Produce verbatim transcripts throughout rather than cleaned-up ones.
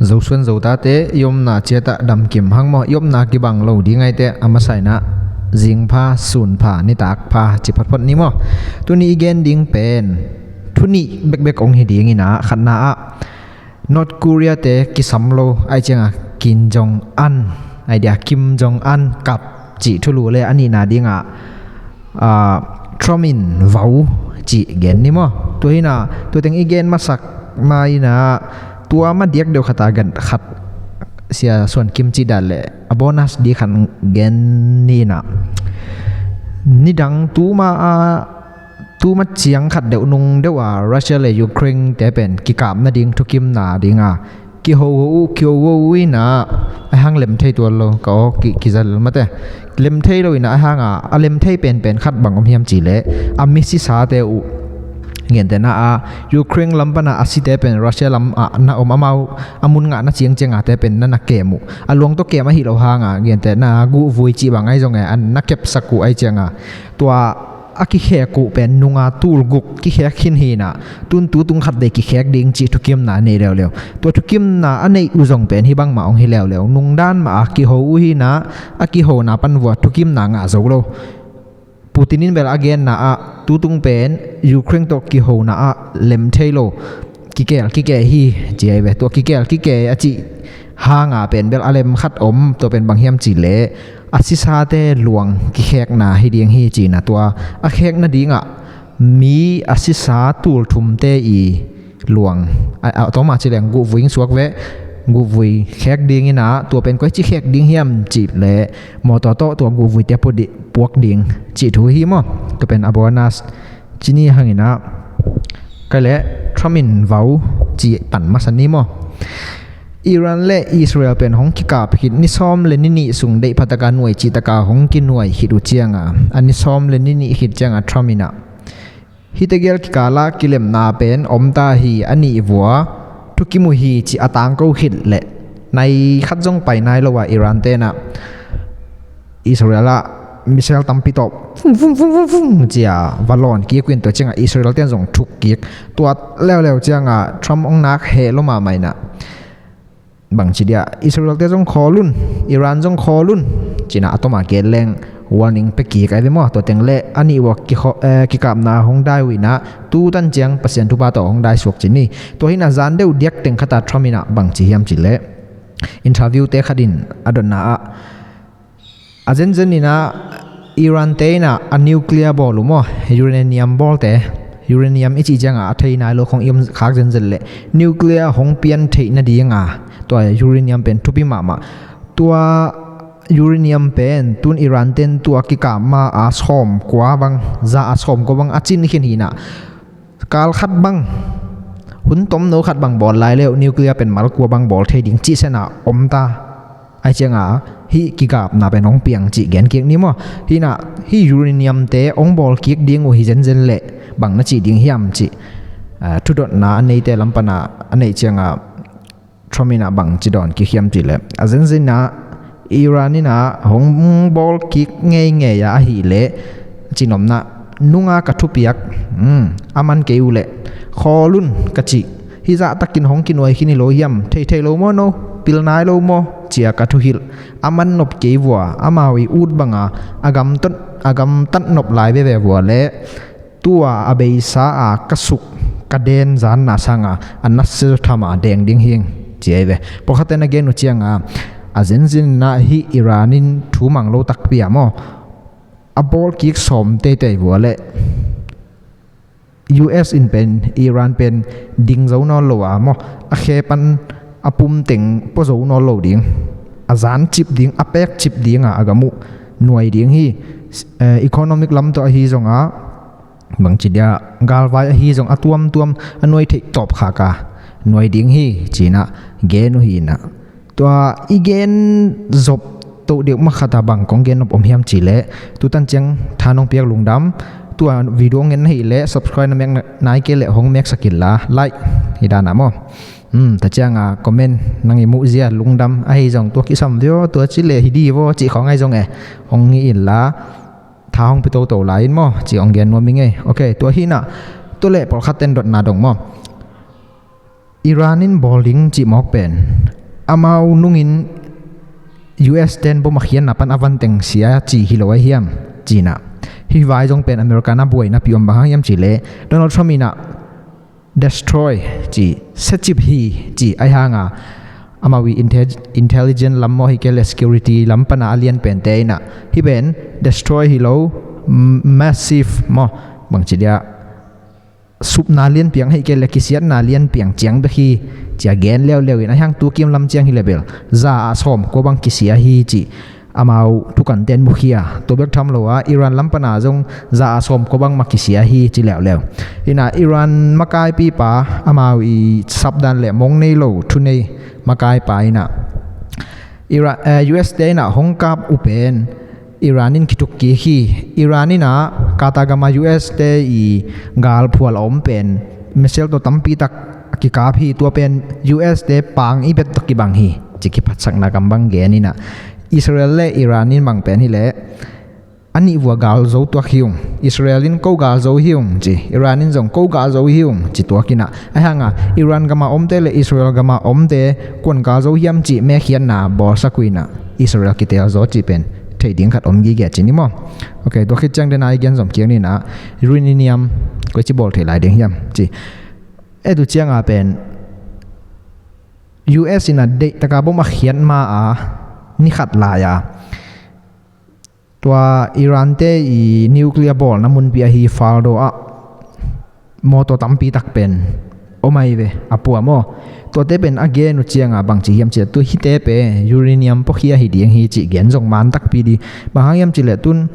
Zosuan Zotate i omna ciatah damkim hang maw, i omna kibang lo ding aite a masa inah zingpha, sunpha, nitakpha ci photphot ni maw. Tuni i gen ding pen thu nih bekbek ong hi ding inah, khatna ah North Korea te kisam lo, ai cianga Kim Jong Un, ai dia Kim Jong Un kap cih thulu le a nihna dingah, ah, Trump in vau cih gen ni maw. Tua hinah tua teng i gen masak ma inah tua ma diak deuh khat a gen khat, Sia Suan Kim cih dan le a bonus di khat gen ni inah, nidang tuma a tuma ciang khat deuh nung deuh a Russia le Ukraine te pen kikap nading thukimna dinga kiho uh kiho uh inah, a hang lem thei tuan lo ka aw ki, kizal mate. Lem thei lo inah a hanga a lem thei penpen khat bang om hiam cih le a misisate uh, gentehna a Ukraine lam pana a site pen Russia lam ah na om, amau a mun ngah na ciangcianga te pen na na kem uh, a luang tawh kem ahi lo hanga gentehna guhvui cih bang ai zong e, an na kepsak uh ai cianga tua a kikhek uh pen nunga tul guk kikhek khin hinah, tun tu tung khat dei kikhek ding cih thukimna a nei leuleu. Tua thukimna a neih uh zong pen hih bangmah ong hi leuleu, nungdan mah a kiho uh hinah, a kihona pan vua thukimna ngah zo lo. Putin in bel a genna ah tutung pen Ukraine tawh kihona ah lem thei lo, kikel kikei hi ci ai ve. Tua kikel kikei a cih hanga pen bel a lem khat om, tua pen bang hiam cih le a sisate luang kikhekna hi ding hi cina, tua a khek nadingah mi a sisa tul thumte i luang a, a tawma ci leng guhvui ing suak ve, guhvui khek ding inah, tua pen koi ci khek ding hiam cih le mawtaw tawh tua guhvuite puak ding cih thu hi maw. Tua pen a bonus ci ni hanginah, kai le Trump in vau ci pan masa ni maw. Iran le Israel pen hong kikap khit ni sawm le ni nih sung deih phataka nuai cihtaka hong kinuai khit uh cianga, a ni sawm le ni nih khit cianga Trump inah, hihte gel kikala kilemna pen omta hi a nih vua thukim uh hi ci a tangko khit le nai khat zong pai nai lo a Iran tenah Israel ah missile tampi tawh vum vum vum vum vum cia va lawn kik uh in, tua cianga Israel ten zong thuk kik. Tua leuleu cianga Trump ong nak heh lo mahmah inah, bangci dia Israel te zong khawl un, Iran zong khawl un cina a tawma gen leng warning pe kik ai ve maw. Tua teng le a nih vua kikho-, eh, kikapna hong dai uh inah, tutan ciang Pasian thupha tawh hong dai suak ci ni. Tua hinah zan deuh diak teng khata Trump inah bangci hiam cih le interview te khat in a dotna ah, a zenzen inah Iran te inah a nuclear bawl uh maw, uranium bawlte, uranium i cih cianga a thei nai lo khong i om khak zenzen le nuclear hong pian theih nadinga tua uranium pen thupi mahmah. Tua uranium pen tun Iran ten tua kikap ma a sawm kua bang, za a sawm kua bang a cin khin hinah, kal khat bang, hun tomno khat bang bawl lai leuh nuclear pen mal kua bang bawl thei ding cih sena omta. Ai cianga hih kikapna pen hong piang cih gen kik ni maw. Hinah hih uranium te hong bawl kik ding uh hi zenzen le bang na cih ding hiam cih, ah, thudotna a neite lam pana a neih cianga Trump inah bang ci dawn kik hiam cih le, a zenzen inah Iran inah hong bawl kik ngeingei a ahih le, cinopna nunga ka thupiak, um, a man kei uh le khawl un ka cih. Hih zahtakin hong kinuai khin hi lo hiam, thei thei lo maw no, pil nai lo maw cia ka thuhilh. A man nop kei vua, amau i ut banga a gamtat, a gamtat nop lai veve vua le tua a beisa a ka suk ka den zanna sanga a nasia zaw thama deng ding hing ci ai ve. Pawlkhatte na gen uh cianga a zenzen inah hih Iran in thu mang lo takpi a maw, a bawl kik sawm teitei vua le U S in pen Iran pen ding zo nawn lo a maw, a khe pan a pum teng pua zo nawn lo ding, a zan cip ding, a pek cip dinga a gam uh nuai ding hi. Eh, economic lam tawh ahi zonga, bangci dia galvai ahi zong a tuamtuam a nuai theih tawp khaka nuai ding hi cinah gen uh hinah. Tua i gen zop toh deuh ma khata bang kong gen nop om hiam cih le, tutan ciang tha nong piak lungdam. Tua video ngen na hih le subscribe na mek na, nai kei le hong meksak inla, like hi dana maw. Hmm, ta cianga comment nang i muh zia lungdam ahi zong tua kisam vio, tua ci le hi di vio cih khawng ahi zong e, hong ngi inla, tha hong pi toto lai in maw, ci hong gen nuam i ngei. Ok, tua hinah, tua le pawlkhat ten dotna dong maw. Iran in bawl ding cih mawk pen amau nungin U S ten bom a khiatna pan a van teng sia ci hi lo ahi hiam? Ci-in ah, hih vai zong pen America na buaina pi om bang hang hiam cih leh Donald Trump in ah destroy ci, siacip hi ci ahi hang a, amau i inte-, intelligence lam maw, hi kei leh security lam pan a a lian pente in ah hih pen destroy hi lo, m-, massive maw, bangci dia, supna lianpi, hi kei leh kisiatna lianpi ciang bek hi ci a gen leuleu in, ahi hang tu kim lam ciang hi leh bel za ah sawmkua bang kisia hi ci amau thukante'n mukhia. Tua bek tham lo a, Iran lam pan a zong za ah sawmkua bang mah kisia hi ci leuleu. In ah Iran makaipipa, amau i sapdan leh mong nei lo thunei makaipa in ah, Iran, eh, U S te in ah hong kap uh pen Iran in kituk kik hi. Iran in ah Qatar gam ah U S te i galphual a om pen missile tawh tampi tak a kikap hi. Tua pen U S te pang i bet tawh kibang hi ci kiphatsakna kam bang gen in ah, Israel leh Iran in bang pen hi leh, a nih vua gal zo tuak hi ung. Israel in ko gal zo hi ung ci, Iran in zong ko gal zo hi ung ci tuak in ah, ahi hang a Iran gam a omte leh Israel gam a omte kua'n gal zo hiam cih mekhiatna bawlsak uh in ah, Israel kitel zaw cih pen thei ding khat om gige ci ni maw. Ok, tua khit ciang den a i gen zom kik ni in ah, uranium koici bawl thei lai ding hiam ci. Eh, tu ciang a pen U S in ah deihtak a bom a khiat ma a, ni khat lai a, tua Iran te i nuclear bawlna munpi ahi Fordo ah mawtaw tampi tak pen om ahi ve, a pua maw. Tuate pen a gen uh ciang a bangci hiam cih leh, tu hihte pen uranium pawkhia hi ding hi cih gen zong man takpi di. Bang hang hiam cih leh tun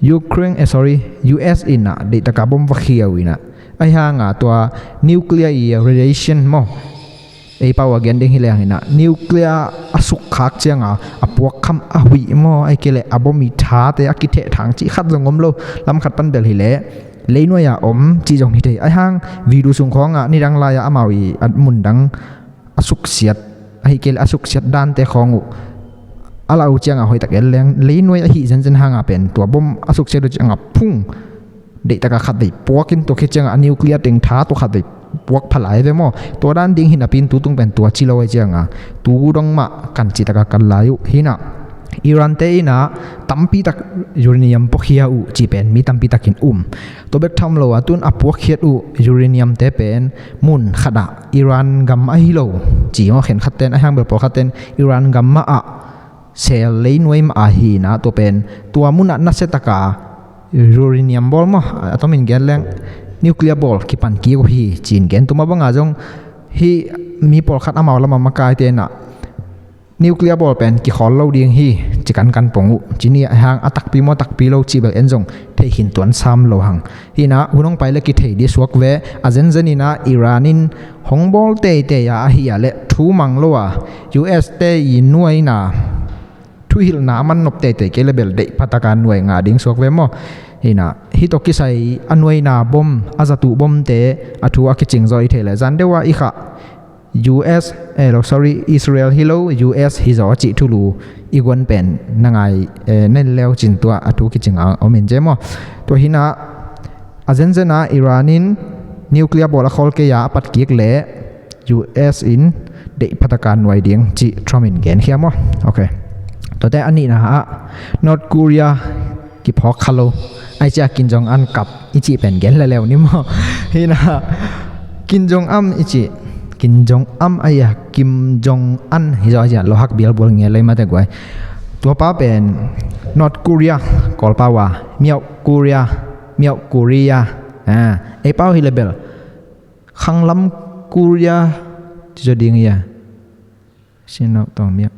Ukraine, eh, sorry, U S in ah deihtak a bom va khia uh in ah, ahi hang a tua nuclear i radiation maw, ei pau a gen ding hi leng in ah, nuclear a sukkhak ciang a, a puakkham a huih maw, ahih kei leh a bom i thate a kithehthang cih khat zong om lo. Lam khat pan bel hi leh, leinuai a om cih zong hi thei. Ahi hang video sung khawng ah nidang lai a amau i a mun dang a suksiat, ahih kei leh a suksiat dante khawng uh a la uh ciang a hoihtak en leng, leinuai ahi zenzen hang a pen tua bom a suksiat uh ciang a phung, deihtak a khatvei puak in, tua khit ciang a nuclear teng tha tua khatvei puak pha lai ve maw. Tua dan ding hi napi in tu tung pen tua ci lo ahi ciang a, tu dong mah kan cih tak a kan lai uh hi in ah. Iran te in ah tampi tak uranium pawkhia uh cih pen mi tampi tak in um. Tua bek tham lo a, tun a puakkhiat uh uranium te pen mun khat ah, Iran gam ahi lo ci maw, khen khat ten, ahi hang bel pawlkhat ten Iran gam mah ah, sel leinuai mah ah hi in ah, tua pen tua mun ah nasia tak a uranium bawl maw, a tom in gen leng nuclear bawl kipan kik uh hi ci-in gen. Tua mah bang a zong hih mi pawlkhat amau lam a makaite in ah nuclear bawl pen kikhawl lo ding hi ci kankan pong uh ci ni. Ahi hang a takpi maw takpi lo cih bel en zong thei khin tuan sam lo hang. Hi in ah hun hong pai leh kithei ding suak ve. A zenzen in ah Iran in hong bawl teitei a, ahih a leh thu mang lo a, U S te i nuaina, thuhilhna a man nop teitei kei leh bel deih pha tak a nuai ngah ding suak ve maw. Hi in ah hih tawh kisai a nuaina bom, a zat uh bomte a thu a kicing zaw i theih leh, zan deuh a i khah U S, eh, lo, sorry, Israel hi lo, U S hi zaw cih thulu i guan pen na ngai, eh, na en leu cin, tua a thu kicing a om in ci maw. Tua hi in ah a zenzen a Iran in nuclear bawl a khawl kei a, a pat kik leh U S in deih pha tak a nuai ding cih Trump in genkhia maw. Ok. Tuate a nihna ah North Korea kiphawk kha lo. Ahih ciang Kim Jong Un kap i cih pen gen leuleu ni maw. Hi in ah Kim Jong Un i cih, Kim Jong Un ahi a, Kim Jong Un hi zaw ahi a, lo hak bialbual ngial lei mate guai. Tua pa pen North Korea, Kawl pau a Miauh Korea, Miauh Korea. Ah, ei pau hi leh bel khanglam Korea ci zaw ding hi a. Sinau tawh miak.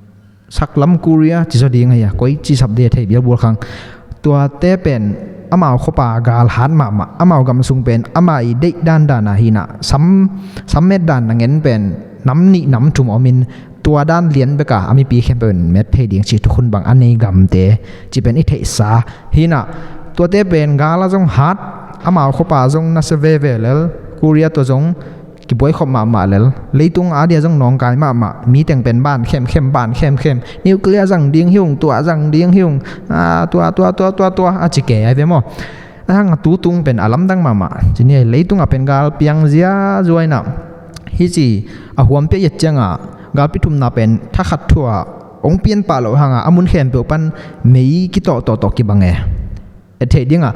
Saklam Korea ci zaw ding ahi a, koici sap ding a thei bialbual khang. Tuate pen amau khuapa gal hat mahmah, amau gam sung pen ama i deih dandan a hi in ah, sam, sam met dan na ngen pen nam nih nam thum om in, tua dan lian bek a a mipi khempeuh in met phei ding cih thukhun bang a nei gamte cih pen i theihsa hi in ah. Tuate pen gal a zong hat, amau khuapa zong nasia veve lel, Korea tua zong kibuai khop mahmah lel, leitung a dia zong nawngkai mahmah, mi teng pen ban khemkhem, ban khemkhem, nuclear zang ding hi ung, tua zang ding hi ung, ah, tua, tua, tua, tua, tua, a ci kei ahi ve maw. Ahi hang a tu tung pen a lamdang mahmah ci ni. Leitung a pen gal piang ziazua in ah, hih ci a huam piak yet ciang a Galpi thumna pen thakhat thu-a hong pian pah loh hanga a mun khempeuh pan mei kitawhtawh tawh kibang e. Et theih dingah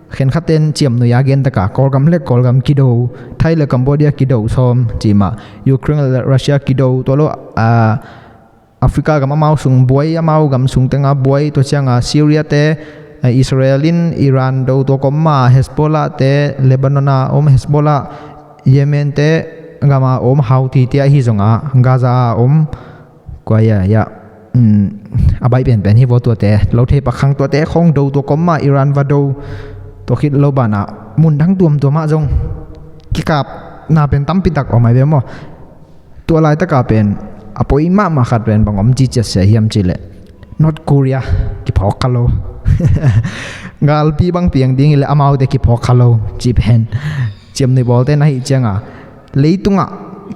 khenkhat ten ciamnuih a gen taka Kawlgam le Kawlgam kido, Thai le Cambodia kido sawm ci mah, Ukraine le Russia kido, tua lo a Africa gam amau sung buai, amau gam sung tenga buai, tua cianga Syria te, eh, Israel in Iran do tua kawmma, Hezbollah te, Lebanon a om Hezbollah, Yemen te gama om Houthi te ahi zonga Gaza a om, kua ya ya, um, a baih penpen hi vaw tuate, lo thei pakhang tuate khong do tua kawmma, Iran va do, tua khit lo banah mun dang tuamtuam ah zong kikapna pen tampi tak om ai ve maw. Tua laitaka pen a poi mahmah khat pen bang om ci ciatsia hiam cihleh North Korea kiphawk kha lo. Galpi bang piang ding hileh amaute kiphawk kha lo ci pen ciamnuih bawlte na hih cianga leitungah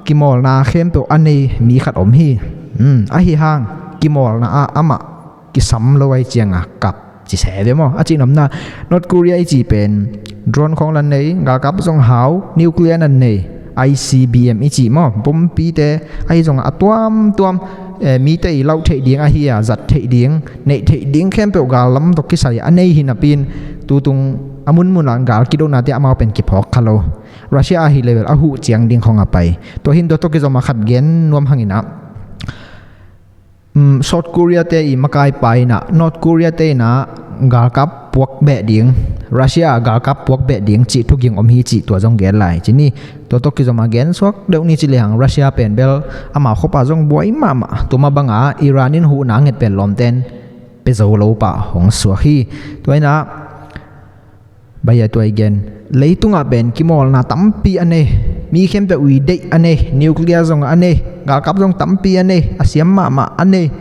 kimawlna khempeuh a nei mi khat om hi. Hmm, ahi hang kimawlna ah amah kisam lo ai cianga kap ci se ve maw? A cihnopna North Korea i ci pen drone khawng la nei, galkap zong hau, nuclear na nei, I C B M i ci maw? Bombpite ahi zongah a tuamtuam, eh, mite i lauh theih ding ahi a, zat theih ding, neih theih ding khempeuh gal lam tawh kisai a nei hi napi-in tutung a munmun ah gal kidonate amau pen kiphawk kha lo. Russia ahi level a huh ciang ding khawng a pai. Tua hin tua tawh kizom a khat gen nuam hanginah, um, South Korea te i makai pa inah North Korea te inah galkap puak beh ding, Russia ah galkap puak beh ding cih thuging om hi cih tua zong gen lai ci ni. Tua tawh kizom a gen suak deuh ni ci lehang Russia pen bel amau khuapa zong buai mahmah, tua mah banga Iran in huhna nget pen lawmten pia zo lo pah hong suak hi. Tua inah Baia tua i gen, leitungah pen kimawlna tampi a nei, mi khempeuh ui deih a nei, nuclear zong a nei, galkap zong tampi a nei, a siam mahmah a nei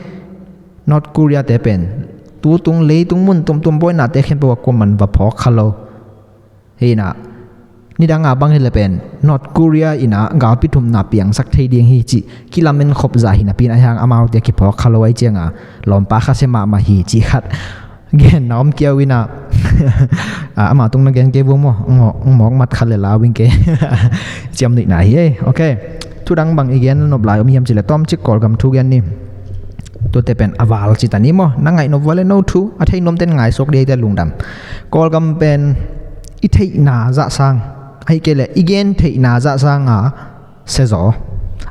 North Korea te pen tutung leitung mun tuamtuam buainate khempeuh a kuaman va phawk kha lo. Hinah nidanga bang hileh pen North Korea inah galpi thumna piangsak thei ding hi cih kilamen khop zah hi napi-in ahi hang amaute kiphawk kha lo ai cianga lawmpa khasia mahmah hi cih khat genna om kiau inah, ah, ama tung na gen kei vua maw, ngawk, ngawk mat khat le lau ing kei. Ciamnuihna hi ei. Ok. Thudang bang i gen nop lai om hiam cileh tawmcik Kawlgam thu gen ni. Tuate pen a val cita ni maw, na ngaih nop vua le no thu a thei nuamten ngaihsuak dih eite lungdam. Kawlgam pen i theihna zah sang, ahi kei leh i gen theihna zah sanga sia zaw.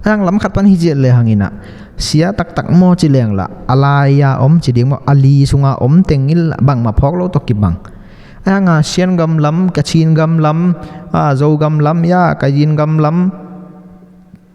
A yang lam khat pan hi ciat le hanginah sia taktak maw ci leng lah a lai-a om ci ding maw, a li sunga om teng in lah bangmah phawk lo tawh kibang. A yanga Sian gam lam, Kachin gam lam, a, Zo gam lam, ya, Kayin gam lam,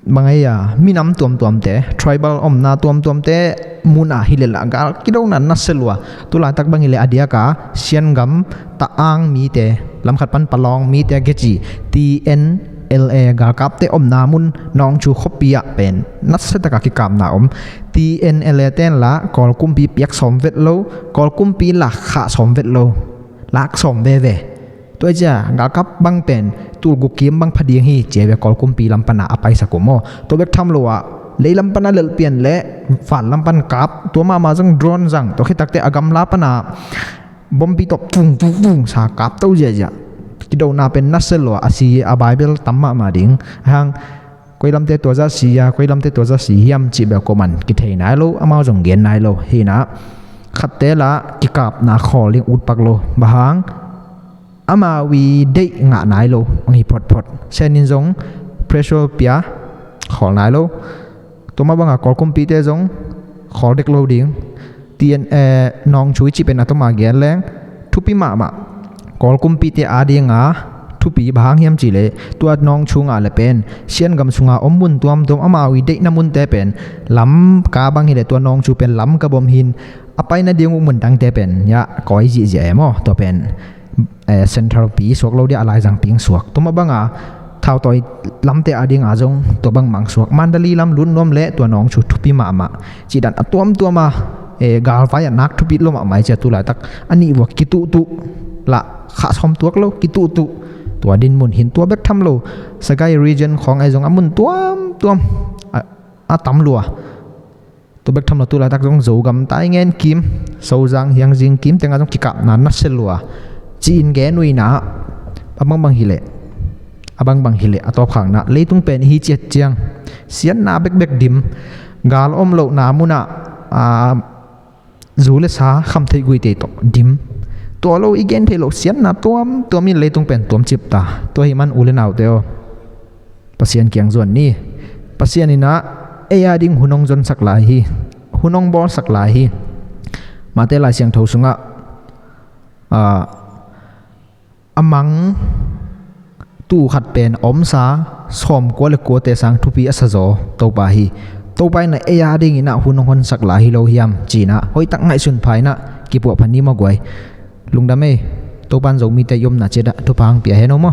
bang ei a minam tuamtuamte, tribal omna tuamtuamte munah hileh lah gal kidona nasia lua. Tulaitak bang hileh a diaka Sian gam ta-ang mite, lamkhat pan Palawng mite a kici T N L A galkapte omna mun Nawngchu khuapi ah pen nasia taka kikapna om. T N L A ten lah Kawl kumpi piak sawm vet lo, Kawl kumpi lak khah sawm vet lo, lak sawm veve. Tua cia galkap bang pen tulguk kim bang pha ding hi cia ve Kawl kumpi lam pana a paisak uh maw. Tua bek tham lo ah lei lam pana lelh pian le van lam pan kap, tua mahmah zong drone zang, tua khitakte a gamla pana bombi tawh vung vung vung sa kap to ziazia. Kidona pen nasia lua, a si a Bible tam mahmah ding. Hang koi lamte tua za si a, koi lamte tua za si hiam cih bel kuaman kithei nai lo, amau zong gen nai lo. Hinah khatte lah kikapna khawl ding utpak lo. Bang hang, amau i deih ngah nai lo, ang hi photphot. Senin zong pressure pia khawl nai lo. Tua mah banga Kawl kumpite zong khawl dek lo ding. T N A Nawngchu i cih pen a tuma gen leng thupi mahmah. Kawl kumpite a dinga thupi bang hang hiam cihleh tua Nawngchu ngah le pen Sian gam sunga om mun tuamtuam amau i deihna munte pen Lamka bang hileh tua Nawngchu pen Lamka bom hin a paina ding uh mun dangte pen ya kawi zihziah e maw. Tua pen eh, central pi suak lo dia a laizang ping suak. Tua mah banga thautawi lamte a dinga zong tua bangmang suak. Mandali lam lut nuam le tua Nawngchu thupi mahmah. Cih dan a tuamtuama, eh, galvai a nak thupi lo mahmah i cia tulaitak a nih vua kituhtuh lah khah sawm tuak lo kituhtuh. Tua din mun hin tua bek tham lo. Sagaing region khawng ai zong a mun tuamtuam a, a tam lua. Tua bek tham lo tulaitak zong Zogam tai ngen kim, Sozang hiangzing kim tenga zong kikapna nasia lua. Ci-in gen uh inah a bangbang hileh, a bangbang hileh a tawpkhakna leitung pen i hi ciat ciang Siatna bekbek dim. Gal om lohna munah, aa, zu le sa kham theih guite tawh dim. Tua lo i gen theih loh siatna tuamtuam in leitung pen tuam cip ta. Tua ahih man u le naute aw, Pasian kiang zuan ni. Pasian in ah ei a ding hun hong zonsak lai hi. Hun hong bawlsak lai hi. Mate Lai Siangtho sungah, aa, a mang tuu khat pen a omsa sawmkua le kuate sang thupi a sa zaw Topa hi. Topa in ah ei a dingin ah hun hong honsak lai hi lo hiam ci-in ah hoihtak ngaihsun pha in ah kipuah pha ni maw guai. Lungdam ei. Topa in Zomite i omna ciat ah thupha hong pia hen aw maw.